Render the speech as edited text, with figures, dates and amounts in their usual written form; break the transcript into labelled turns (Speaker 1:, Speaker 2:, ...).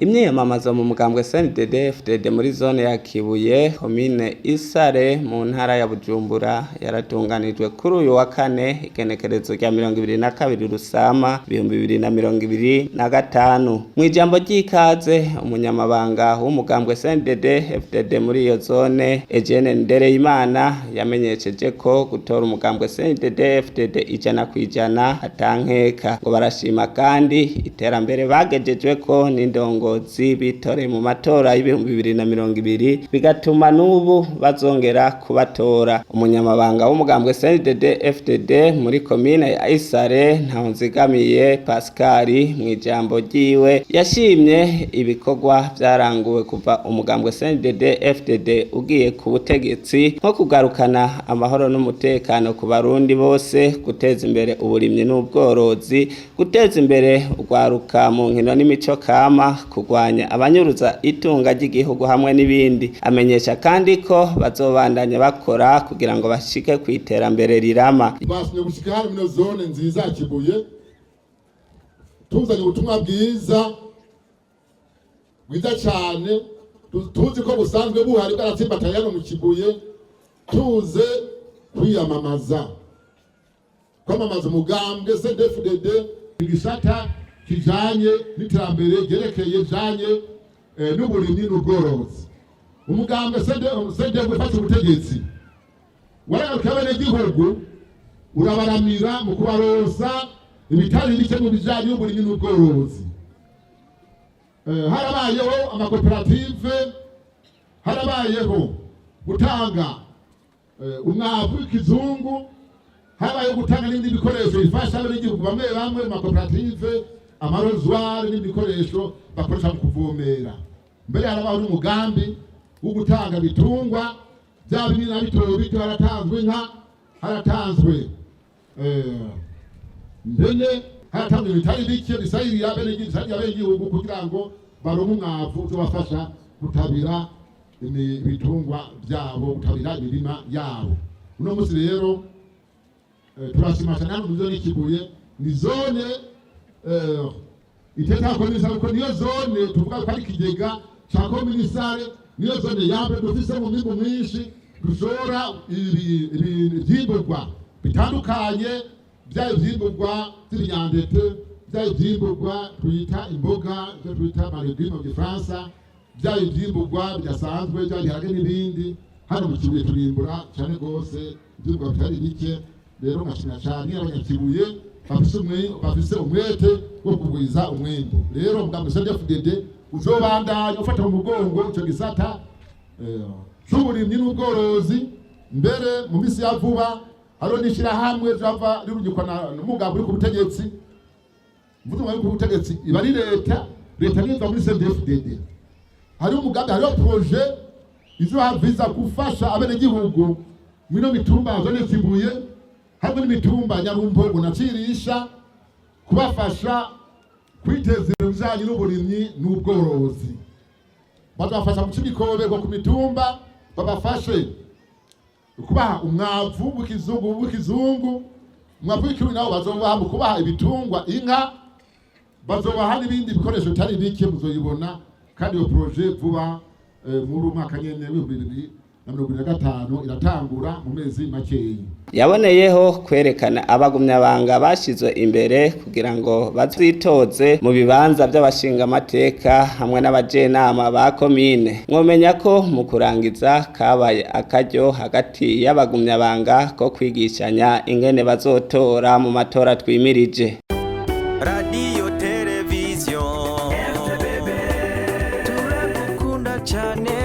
Speaker 1: Imyiyamamazo mu mugambwe CNDD FDD muri zone ya Kibuye, komine Isare, mu ntara ya Bujumbura yaratunganijwe kuri uyu wa kane, igenekerezo rya 22 Rusama 2025. Mu ijambo ry'ikaze, umunyamabanga w'umugambwe CNDD FDD muri iyo zone, Eugene Ndereyimana, yamenyesheje ko gutora umugambwe CNDD FDD 100% atankeka. Ngo barashima kandi iterambere bagejejweko n'indongozi bitoreye mu matora y'2020, bigatuma n'ubu bazongera kubatora. Umunyamabanga w'umugambwe CNDD FDD muri komine ya Isare, Ntawunzigamiye Pascal, mu ijambo ryiwe yashimye ibikorwa vyaranguwe kuva umugambwe CNDD FDD ugiye ku butegetsi, nko kugarukana amahoro n'umutekano ku Barundi bose, guteza imbere uburimyi n'ubworozi, guteza imbere urwaruka mu nkino n'imico kama, kurwanya abanyuruza itunga ry'igihugu hamwe n'ibindi. Amenyesha kandi ko bazobandanya bakora kugira ngo bashike ku iterambere rirama.
Speaker 2: Twasinye gushika hano mino zone nziza ya Kibuye, tuzanye ubutumwa bwiza bwiza cyane, tuzi ko busanzwe buhari bwaratsimbataye hano mu Kibuye. Tuze kwiyamamaza, kwamamaza umugambwe CNDD-FDD, igisata kijanye n'iterambere ryerekeye bijanye n'uburimyi n'ubworozi. Umugambwe CNDD ufashe ubutegetsi waragaruka abenegihugu, urabaramira mu kubaronsa ibitari bike mu bijanye n'uburimyi n'ubworozi. Harabayeho amakoperative, harabayeho gutanga umwavu w'ikizungu, habayeho gutanga n'ibindi bikoresho bifasha abenegihugu bamwe bamwe mu makoperative, amarozwari n'ibindi bikoresho bakoresha mu kuvomera. Mbere harabaho n'umugambi wo gutanga ibitungwa bya binini na bito bito. Haratanzwe inka, haratanzwe impene, haratanzwe ibitari bike bisahirira abenegihugu kugira ngo baronke umwavu uzobafasha gutabira ibitungwa byabo, gutabira imirima yabo. Uno munsi rero turashima cyane hano muri zone Kibuye. Ni zone iteta komini Sare, kuko niyo zone tuvuga ko ari ikigega ca komini Sare. Niyo zone ya mbere dufise mu mwimbu mwinshi, dushora ivyimburwa bitandukanye, byaba ivyimburwa vy'ibinyandete, byaba ivyimburwa twita imboga, ivyo twita ama légumes mu Gifaransa, byaba ivyimburwa bidasanzwe, byaba ibiharage n'ibindi. Hano mu Kibuye turimbura cyane rwose ivyimburwa bitari bike. Rero nkashimira cyane Abanyakibuye bafise umwete wo kugwiza umwimbu. Rero mugambwe CNDD-FDD uzobandanya ufata mu mugongo ico gisata c'uburimyi n'ubworozi. Mbere mu minsi ya vuba hariho n'ishirahamwe rizava rirungikwa n'umugambwe uri ku butegetsi. Mvuze umugambwe uri ku butegetsi, iba ari leta. Leta niva muri CNDD-FDD. Hariho umugambi, hariho projet izohava iza gufasha abenegihugu mwino mitumba zone Kibuye hamwe n'imitumba Nyarumbogo na Cirisha, kubafasha kwiteza imbere mu bijanye n'uburimyi n'ubworozi. Bazabafasha guca imikobeko ku mitumba, babafashe kubaha umwavu w'ikizungu, umwavu w'ikirundi nabo bazobaha mu kubaha ibitungwa, inka, bazobaha n'ibindi bikoresho bitari bike. Muzoyibona kandi iyo projet vuba, muri uyu mwaka nyene w'2025, iratangura mu mezi makeyi.
Speaker 1: Yaboneyeho kwerekana abagumyabanga bashizwe imbere kugira ngo bazitoze mu bibanza by'abashingamateka hamwe n'abajenama ba komine. Mwomenya ko mu kurangiza kabaye akaryo hagati y'abagumyabanga ko kwigishanya ingene bazotora mu matora twimirije.
Speaker 3: Radiyo, televiziyo, turagukunda cyane.